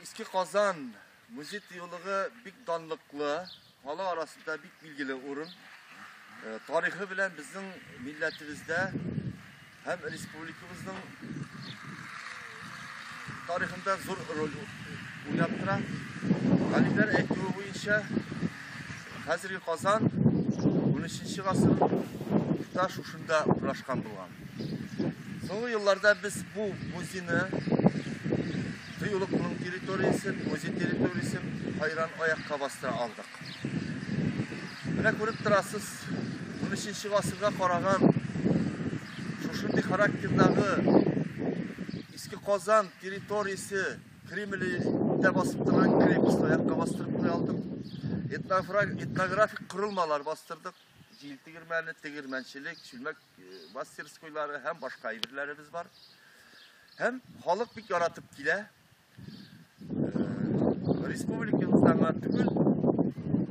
Иске Казан музей тыюлыгы бик данлыклы, халык арасында бик билгеле урын. Тарихы белән безнең милләтебездә һәм республикабызның тарихында зур роль уйнап тора. Галимнәр әйтүе буенча, хәзерге Казан 13 гасырда шушында урнашкан булган. Соңгы елларда без бу музейны, тыюлыкның территориясен, музей территориясен хайран аякка бастыра алдык. Менә күреп торасыз, 13 гасырга караган шушындый характердагы Иске Казан территориясе Кремльдә басып торган крепость аякка бастырып куя алдык. Этнографик корылмалар бастырдык. Җил тегермәне, тегермәнчелек, чүлмәк мастерскойлары һәм башка әйберләребез бар. Һәм халык бик яратып килә. Республикабыздан гына түгел,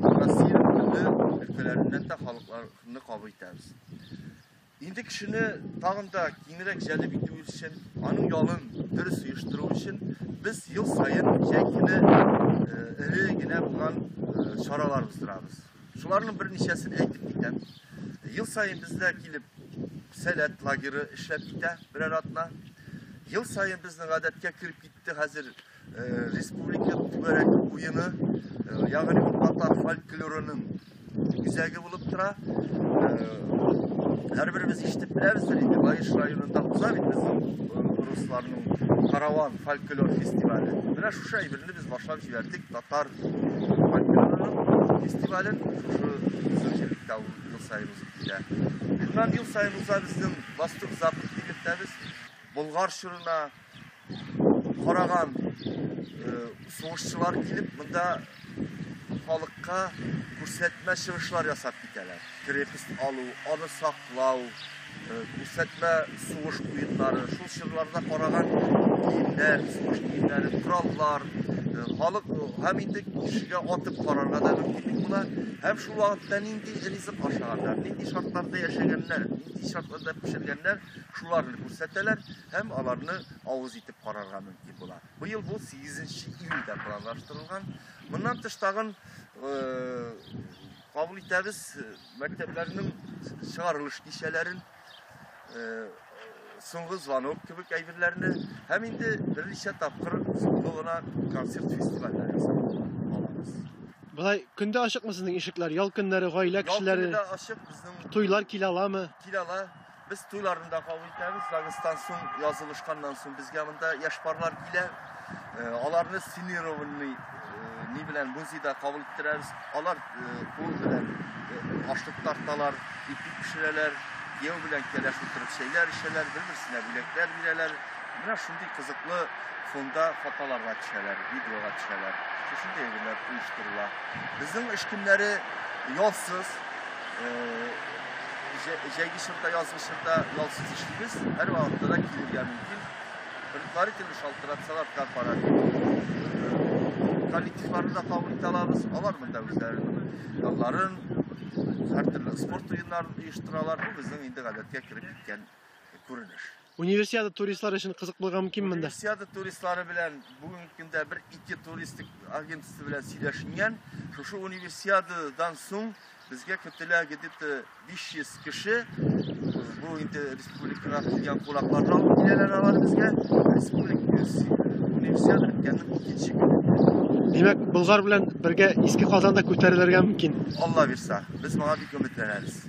Россиянең төрле өлкәләреннән дә халыкларны кабул итәбез. Инде кешене тагын да киңрәк җәлеп итү өчен, аның ялын дөрес оештыру өчен без ел саен җәй көне эре генә булган чаралар уздырабыз. Шуларның берничәсен әйтеп китәм. Ел саен бездә килеп Сәләт лагеры эшләп китә берәр атна. Ел саен безнең гадәткә кереп китте хәзер республика түгәрәк уены, ягъни ул татар фольклорының үзәге булып тора. Һәрберебез ишетеп беләбездер инде, Лаеш районында уза бит безнең русларның Караван фольклор фестивале. Менә шушы әйберне без башлап җибәрдек, татар фольклорының фестивален шушы безнең җирлектә ул ел саен узып килә. Моннан ел саен уза безнең Восток Запад дип йөртәбез. Болгар чорына караган сугышчылар килеп, монда халыкка күрсәтмә чыгышлар ясап китәләр. Крепость алу, аны саклау, күрсәтмә сугыш уеннары, шул чорларда караган киемнәр, сугыш киемнәре, кораллар, халык һәм инде кешегә атып карарга да мөмкинлек була. Һәм шул вакытта нинди ризык ашаганнар, нинди шартларда яшәгәннәр, нинди шартларда пешергәннәр, шуларны күрсәтәләр һәм аларны авыз итеп карарга мөмкин була. Быел бу 8 июльдә планлаштырылган. Моннан тыш тагын кабул итәбез мәктәпләрнең чыгарылыш кичәләрен, соңгы звонок кебек әйберләрне һәм инде берничә тапкыр соңгы гына концерт фестивальләр ясап алабыз. Болай көндә ачыкмы сезнең ишекләр? Ял көннәре, гаилә кешеләре? Ял көне дә ачык безнең. Туйлар килә аламы? Килә ала. Без туйларны да кабул итәбез. ЗАГСтан соң, язылышканнан соң безгә монда яшь парлар килә. Аларны сценированный ни белән музейда кабул иттерәбез. Алар кул белән ашлык тарталар, ипи пешерәләр, кияү белән кәләш утырып чәйләр эчәләр, бер-берсенә бүләкләр бирәләр. Менә шундый кызыклы фонда фотоларга төшәләр, видеога төшәләр. Шушындый әйберләр оештырыла. Безнең эш көннәре ялсыз. Җәйге чорда, язгы чорда ялсыз эшлибез. Һәр вакытта да килергә мөмкин. Предварительно шалтыратсалар, корпоратив коллективларны да кабул итә алабыз. Алар монда үзләренең ялларын, һәртөрле спорт уеннарын оештыралар. Бу безнең инде гадәткә кереп киткән күренеш. Универсиада туристлары өчен кызык булырга мөмкин монда. Универсиада туристлары белән бүгенге көндә бер-ике туристик агентство белән сөйләшенгән. Шушы универсиададан соң безгә көтелә где-то 500 кеше. Бу инде республикага килгән кунакларны алып киләләр алар безгә. Республика универсиада беткәннең икенче көне. Димәк, Болгар белән бергә Иске Казан да күтәрелергә мөмкин. Алла бирса, без моңа бик өметләнәбез.